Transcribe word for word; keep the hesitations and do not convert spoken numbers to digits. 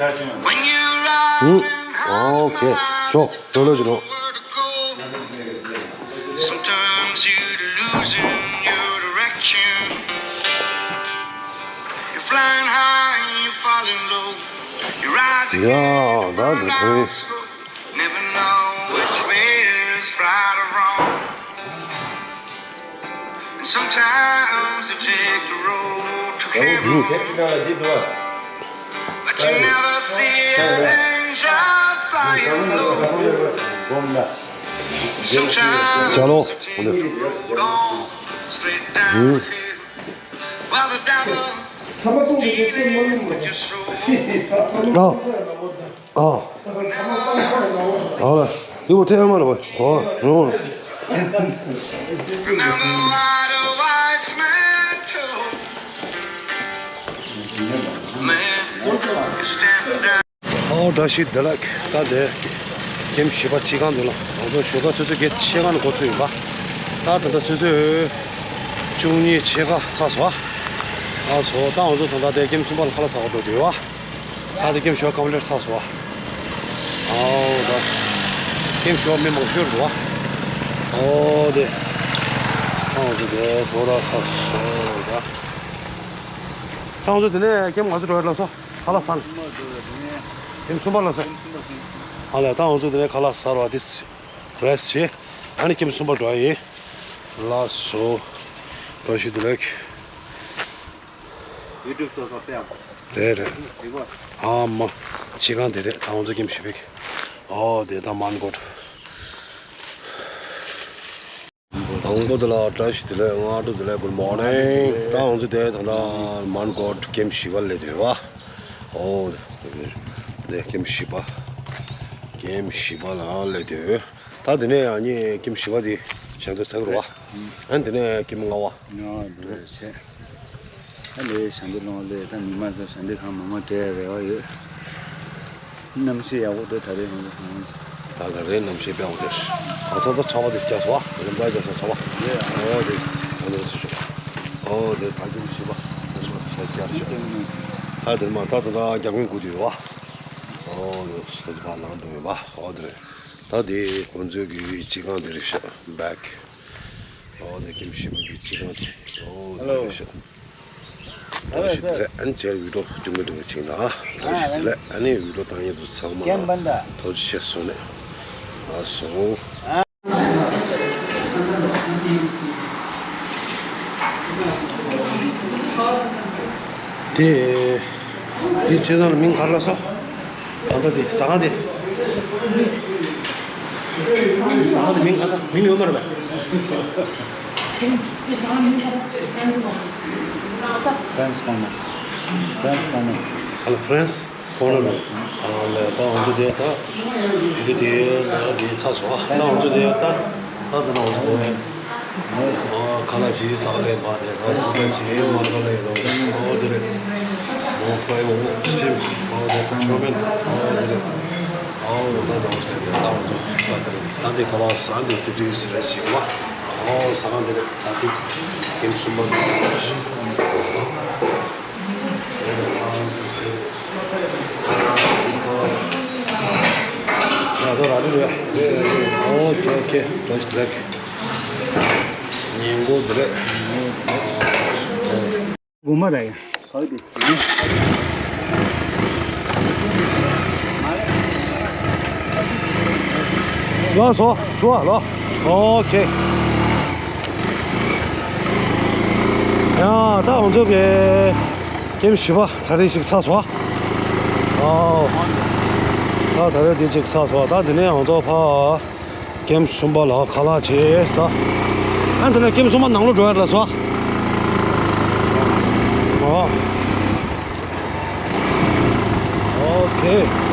ཨུ། ཨོ་ཁེ། ཤོག་ལོ་ལོ་ཅི་ནོ། Sometimes you losing your direction. You're flying high, you're falling low. You're rising, yeah, that's the thing. Never know which way is right or wrong. And sometimes you take the road to heaven, but you never see an angel flying low. Sometimes you take the road on straight down. While the devil dealing with your soul. ཨ། ཨ། ཨ་ལ། དེ་བོ་ཐེ་མ་ལ་བ། ཨོ། རོང་། Remember what a wise man told. Man, you stand down. ཨོ་བཀྲ་ཤིས་བདེ་ལེགས། ད་དེ་ཀེམ་བཞི་པ་སྤྱི་ཁང་དུ་ལ་ང་ཚོ་ཞོགས་ཀ་ཆུ་ཚོད་བརྒྱད་ཕྱེད་ཀ་ནས་འགོ་ཚུགས་ཡིན་པ། ད་ད་ལྟ་ཆུ་ཚོད་བཅུ་གཉིས་ཕྱེད་ཀ་ཚར་སོང་བ། ཨ་སོ་ད་ང་ཚོ་ད་ལྟ་དེ་ཀེམ་གསུམ་པ་ལ་ཁ་ལག་ཟ་བར་འགྲོ་དུས་བ། ད་དེ་ཀེམ་ཞོ་ཀམ་པི་ལིཊ་ཚར་སོང་བ། ཨའོ་ད། ཀེམ་ཞོ་མི་མང་ཤོས་འགྲོ་བ། ཨོ་དེ། ཨོ་དེ་དེ་ཟོ་ར་ཚར་སོང་ད། ད་ང་ཚོ་དེ་ནས་ཀེམ་ང་ཚོ་འགྲོ་ཡར་ལ་སོ། ཁ་ལག་ཟ་ན། ཀེམ་གསུམ་པ་ལ་སོ། ཨ་ལས་ད་ང་ཚོ་དེ་ནས་ཁ་ལག་ཟ་ར་བ་དེ་རེས་བྱེད། ཨ་ནི་ཀེམ་གསུམ་པ་འགྲོ་ཡ་ཡིན། ལགས་སོ། བཀྲ་ཤིས་བདེ་ལེགས། ཡུ་ཊུབ་སོ་སོ་སྤེལ། རེད་རེད། རེད་པ། ཨ་མ། སྤྱི་ཁང་དེ་རེད། ད་ང་ཚོ་ཀེམ་བཞི་པའི། ཨོ་དེ་ད་མན་གོད། ཨང་པོ་དེ་ལ་བཀྲ་ཤིས་བདེ་ལེགས། སྔ་དྲོ་བདེ་ལེགས། Good morning། ད་ང་ཚོ་དེ་ད་ལྟ་མན་གོད་ཀེམ་བཞི་པ་སླེབས་ཡོད་པ། ཨོ་དེ་ཀེམ་བཞི་པ། ཀེམ་བཞི་པ་ལ་སླེབས་ཡོད། ད་དེ་ནས་ཡང་ནི་ཀེམ་བཞི་པ་དེ་ཞལ་འདོན་ཚར་རོ་བ། ཨ་ནི་དེ་ནས་ཀེམ་ལྔ་པ། ང་འགྲོ་བྱས། ད་ལས་ཞལ་འདོན་ལོང་ལས་ད་མི་མང་ཚོ་ཞལ་འདོན་གང་མང་མང་སྤྲད་རེ་བ་ཡོད། གནམ་གཤིས་ཡག་པོ་འདུག་ད་རེས་ཧོང་ཧོང་། ད་ད་རེས་གནམ་གཤིས་དཔེ་ཡག་པོ་འདུག་ཨ་ཚ་ད་ཚ་བ་དེ་སྐྱ་སོ་བ། རིམ་པ་སྐྱ་སོ་ཚ་བ། ཨོ་དེ་ཨ་ནི་སུ་ཞོག་ཨོ་དེ་ད་ཀེམ་བཞི་པ། དེ་མ་ཤ་སྐྱ་ཞོག་ད་དེ་མ་ད་ད་ད་རྒྱ་མིན་དགུ་དུ་ཡོད་བ། ཨོ་དེ་ས་ཆ་ཕར་ལངས་འགྲོ་ཡོད་བ། ཨོ་དེ་རེད། ད་དེ་ཁོང་ཚོའི་གི་སྤྱི་ཁང་དེ་རེད་ཤག Back། ཨོ་དེ་ཀེམ་བཞི་པ་གི་སྤྱི་ཁང་དེ། ཨོ་དེ་རེད་ཤག་བཀྲ་ཤིས་བདེ་ལེགས། ཨ་ནི་ཆེར་བི་ཌིའོ་ཐུང་ངུ་ཐུང་ངུ་ཅིག་ན་བཀྲ་ཤིས་བདེ་ལེགས། ཨ་ནི་བི་ཌིའོ་བཏང་མཁན་ཚོ་ཚང་མ་ལ་ཐུགས་རྗེ་ཆེ་གསུངས་ནས་ལགས་སོ། དེ་དེ་ཆེ་ཚང་ལ་མིང་ག་རེ་ལབ་སོང་། ད་ལྟ་དེ་ཟ་ཁང་དེ། ཟ་ཁང་དེ་མིང་ག་ས་མིང་ཡོད་མ་རེད་པས། French Corner. French Corner. ཨ་ལ་French Corner། ཨ་ལས་ད་ང་ཚོ་དེ་ད་འདི་དེ་ལ་དེ་ཚར་སོང་། ཨ་ད་ང་ཚོ་དེ་ད་ད་ད་ང་ཚོ་དེ། ཨོ་ཁ་ལག་ཅིག་ཟ་ལེ་མ་རེད། ཨོ་ཁ་ལག་ཅིག་མ་ཟ་ལེ་རོ། ཨོ་དེ་རེད། ཨོ་ཧྥ་རའི་ཨོ་ཅིམ། ཨོ་དེ་ཆོ་མེན། ཨོ་དེ་རེད། ཨོ་ད་ད་ཨོ་དེ་རེད། ད་ཨོ་དེ་རེད། ད་དེ་ཁ་ལག་ཟ་འདི་དུ་དུ་སི་རེ་ཞིག་བ། ཨོ་ཟ་ཁང་དེ་རེད། ད་དེ་ཀེམ་གསུམ་པ་དེ་རེད། ཡ་ད་ར་རེད། ཨོ་ཁེ་ཨོ་ཁེ། བཀྲ་ཤིས་བདེ་ལེགས། ཉིན་གུང་བདེ་ལེགས། དགོང་མོ་རེད། ལགས་སོ། ཞུ་བ་ལོ། ཨོ་ཁེ། ཡ་ད་ང་ཚོ་གི་ཀེམ་བཞི་པ་ད་རེས་ཤིག་ཚར་སོང་། ཨོ། ད་ད་རེས་དེ་ཅིག་ཚར་སོང་། ད་དེ་ནས་ང་ཚོ་ཕར། ཀེམ་གསུམ་པ་ལ་ཁ་ལག་བྱས་ཟ། ཨ་དེ་ནས་ཀེམ་གསུམ་པ་ནང་ལོགས་འགྲོ་ཡ་ལ་སོ། ཨོ། ཨོ་ཁེ།